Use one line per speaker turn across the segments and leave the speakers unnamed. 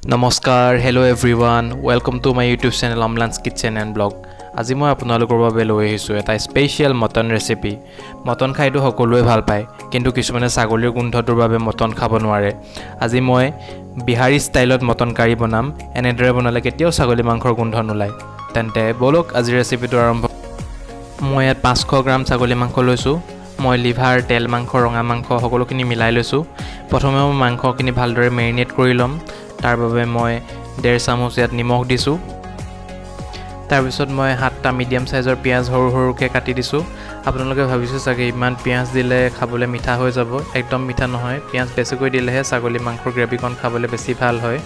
নমস্কাৰ, hello everyone, welcome to my YouTube channel Amlan's Kitchen and Vlog। আজি মই আপোনালোকৰ বাবে লৈ আহিছোঁ এটা স্পেচিয়েল মটন ৰেচিপি। মটন খাইতো সকলোৱে ভাল পায়, কিন্তু কিছুমানে ছাগলীৰ গোন্ধটোৰ বাবে মটন খাব নোৱাৰে। আজি মই বিহাৰী ষ্টাইলত মটন কাৰী বনাম। এনেদৰে বনালে কেতিয়াও ছাগলী মাংসৰ গোন্ধ নোলায়। তেন্তে ব'লক, আজিৰ ৰেচিপিটো আৰম্ভ। মই ইয়াত 500 গ্ৰাম ছাগলী মাংস লৈছোঁ। মই লিভাৰ, তেল মাংস, ৰঙা মাংস সকলোখিনি মিলাই লৈছোঁ। প্ৰথমে মই মাংসখিনি ভালদৰে মেৰিনেট কৰি ল'ম। তাৰ বাবে মই 1.5 চামুচ ইয়াত নিমখ দিছোঁ। তাৰপিছত মই সাতটা মিডিয়াম চাইজৰ পিঁয়াজ সৰু সৰুকৈ কাটি দিছোঁ। আপোনালোকে ভাবিছে চাগে, ইমান পিঁয়াজ দিলে খাবলৈ মিঠা হৈ যাব। একদম মিঠা নহয়। পিঁয়াজ বেছিকৈ দিলেহে ছাগলী মাংসৰ গ্ৰেভিকণ খাবলৈ বেছি ভাল হয়।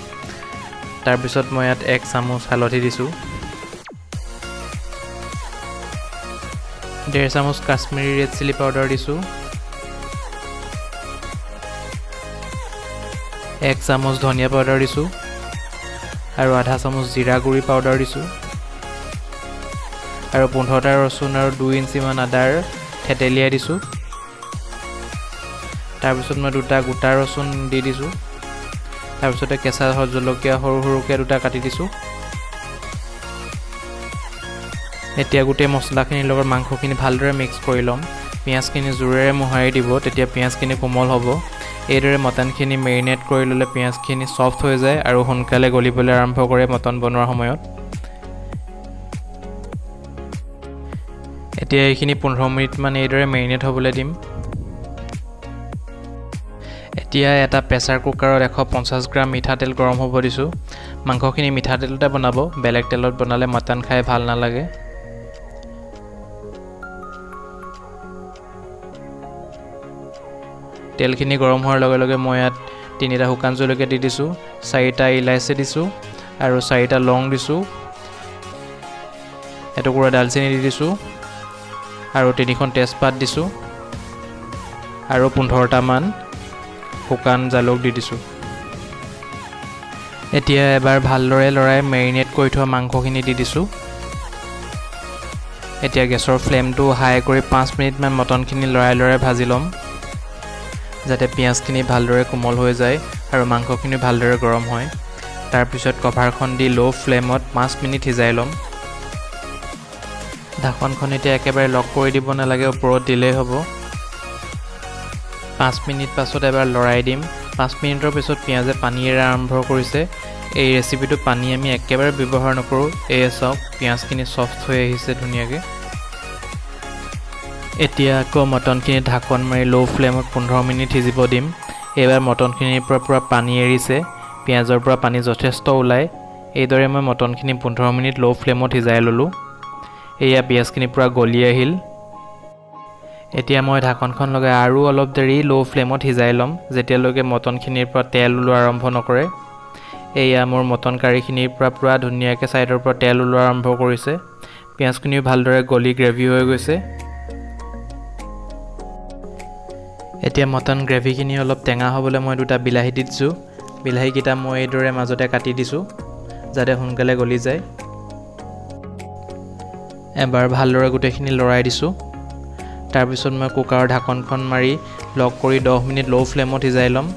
তাৰপিছত মই ইয়াত 1 চামুচ হালধি দিছোঁ, 1.5 চামুচ কাশ্মীৰী ৰেড চিলি পাউডাৰ দিছোঁ, 1 চামুচ ধনিয়া পাউডাৰ দিছোঁ আৰু আধা চামুচ জিৰা গুড়ি পাউডাৰ দিছোঁ আৰু 15টা ৰচুন আৰু 2 ইঞ্চিমান আদাৰ থেতেলিয়াই দিছোঁ। তাৰপিছত মই দুটা গোটা ৰচুন দি দিছোঁ। তাৰপিছতে কেঁচা জলকীয়া সৰু সৰুকৈ দুটা কাটি দিছোঁ। এতিয়া গোটেই মছলাখিনিৰ লগত মাংসখিনি ভালদৰে মিক্স কৰি ল'ম। পিঁয়াজখিনি জোৰেৰে মোহাৰি দিব, তেতিয়া পিঁয়াজখিনি কোমল হ'ব। এইদৰে মটনখিনি মেৰিনেট কৰি ল'লে পিঁয়াজখিনি ছফ্ট হৈ যায় আৰু সোনকালে গলিবলৈ আৰম্ভ কৰে মটন বনোৱাৰ সময়ত। এতিয়া এইখিনি 15 মিনিটমান এইদৰে মেৰিনেট হ'বলৈ দিম। এতিয়া এটা প্ৰেছাৰ কুকাৰত 150 গ্ৰাম মিঠাতেল গৰম হ'ব দিছোঁ। মাংসখিনি মিঠাতেলতে বনাব, বেলেগ তেলত বনালে মটন খাই ভাল নালাগে। তেলখিনি গৰম হোৱাৰ লগে লগে মই ইয়াত তিনিটা শুকান জলকীয়া দি দিছোঁ, চাৰিটা ইলাচি দিছোঁ আৰু চাৰিটা লং দিছোঁ, এটুকুৰা ডালচেনি দি দিছোঁ আৰু তিনিখন তেজপাত দিছোঁ আৰু 15টামান শুকান জালুক দি দিছোঁ। এতিয়া এবাৰ ভালদৰে লৰাই মেৰিনেট কৰি থোৱা মাংসখিনি দি দিছোঁ। এতিয়া গেছৰ ফ্লেমটো হাই কৰি 5 মিনিটমান মটনখিনি লৰাই লৰাই ভাজি ল'ম, যাতে পিঁয়াজখিনি ভালদৰে কোমল হৈ যায় আৰু মাংসখিনি ভালদৰে গৰম হয়। তাৰপিছত কভাৰখন দি ল' ফ্লেমত 5 মিনিট সিজাই ল'ম। ঢাকনখন এতিয়া একেবাৰে লক কৰি দিব নালাগে, ওপৰত দিলেই হ'ব। 5 মিনিট পাছত এবাৰ লৰাই দিম। 5 মিনিটৰ পিছত পিঁয়াজে পানী এৰা আৰম্ভ কৰিছে। এই ৰেচিপিটো পানী আমি একেবাৰে ব্যৱহাৰ নকৰোঁ। এয়া চাওক, পিঁয়াজখিনি ছফ্ট হৈ আহিছে ধুনীয়াকৈ। এতিয়া আকৌ মটনখিনি ঢাকন মাৰি ল' ফ্লেমত 15 মিনিট সিজিব দিম। এইবাৰ মটনখিনিৰ পৰা পূৰা পানী এৰিছে। পিঁয়াজৰ পৰা পানী যথেষ্ট ওলায়। এইদৰে মই মটনখিনি 15 মিনিট ল' ফ্লেমত সিজাই ল'লোঁ। এয়া পিঁয়াজখিনি পূৰা গলি আহিল। এতিয়া মই ঢাকনখন লগাই আৰু অলপ দেৰি ল' ফ্লেমত সিজাই ল'ম, যেতিয়ালৈকে মটনখিনিৰ পৰা তেল ওলোৱা আৰম্ভ নকৰে। এয়া মোৰ মটন কাৰীখিনিৰ পৰা পূৰা ধুনীয়াকৈ ছাইডৰ পৰা তেল ওলোৱা আৰম্ভ কৰিছে। পিঁয়াজখিনিও ভালদৰে গলি গ্ৰেভি হৈ গৈছে। এতিয়া মটন গ্ৰেভিখিনি অলপ টেঙা হ'বলৈ মই দুটা বিলাহী দি দিছোঁ। বিলাহীকেইটা মই এইদৰে মাজতে কাটি দিছোঁ, যাতে সোনকালে গলি যায়। এবাৰ ভালদৰে গোটেইখিনি লৰাই দিছোঁ। তাৰপিছত মই কুকাৰৰ ঢাকনখন মাৰি লক কৰি 10 মিনিট ল' ফ্লেমত সিজাই ল'ম।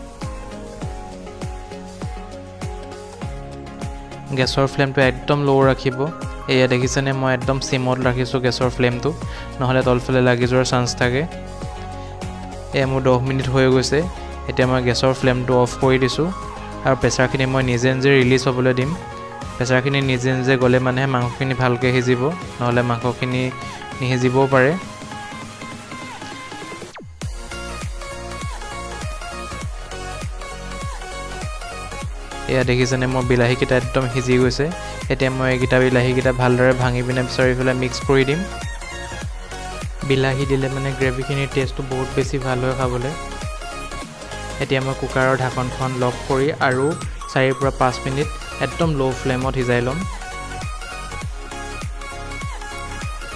গেছৰ ফ্লেমটো একদম ল' ৰাখিব। এয়া দেখিছেনে, মই একদম চিমত ৰাখিছোঁ গেছৰ ফ্লেমটো, নহ'লে তলফালে লাগি যোৱাৰ চান্স থাকে। এয়া মোৰ 10 মিনিট হৈ গৈছে। এতিয়া মই গেছৰ ফ্লেমটো অফ কৰি দিছোঁ আৰু প্ৰেছাৰখিনি মই নিজে নিজে ৰিলিজ হ'বলৈ দিম। প্ৰেছাৰখিনি নিজে নিজে গ'লে মানেহে মাংসখিনি ভালকৈ সিজিব, নহ'লে মাংসখিনি নিসিজিবও পাৰে। এয়া দেখিছেনে, মোৰ বিলাহীকেইটা একদম সিজি গৈছে। এতিয়া মই এইকেইটা বিলাহীকেইটা ভালদৰে ভাঙি পিনে চাৰিওফালে মিক্স কৰি দিম। বিলাহী দিলে মানে গ্ৰেভিখিনিৰ টেষ্টটো বহুত বেছি ভাল হয় খাবলৈ। এতিয়া মই কুকাৰৰ ঢাকনখন লক কৰি আৰু 4ৰ পৰা 5 মিনিট একদম ল' ফ্লেমত সিজাই ল'ম।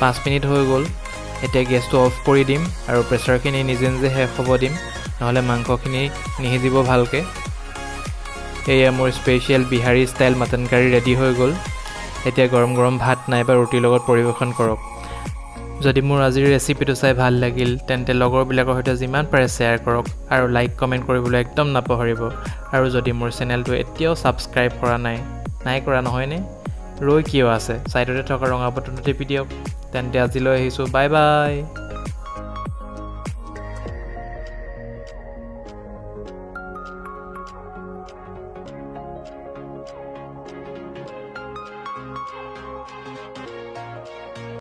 5 মিনিট হৈ গ'ল। এতিয়া গেছটো অফ কৰি দিম আৰু প্ৰেছাৰখিনি নিজে নিজে শেষ হ'ব দিম, নহ'লে মাংসখিনি নিসিজিব ভালকৈ। এয়া মোৰ special Bihari style mutton curry ready হৈ গ'ল। এতিয়া গৰম গৰম ভাত নাইবা ৰুটিৰ লগত পৰিৱেশন কৰক। যদি মোৰ আজিৰ ৰেচিপিটো চাই ভাল লাগিল, তেন্তে লগৰবিলাকৰ সৈতে যিমান পাৰে শ্বেয়াৰ কৰক আৰু লাইক, কমেণ্ট কৰিবলৈ একদম নাপাহৰিব। আৰু যদি মোৰ চেনেলটো এতিয়াও ছাবস্ক্ৰাইব কৰা নাই, নাই কৰা নহয়নে? ৰৈ কিয় আছে? ছাইডতে থকা ৰঙা বাটনটো টিপি দিয়ক। তেন্তে আজিলৈ আহিছোঁ, বাই বাই।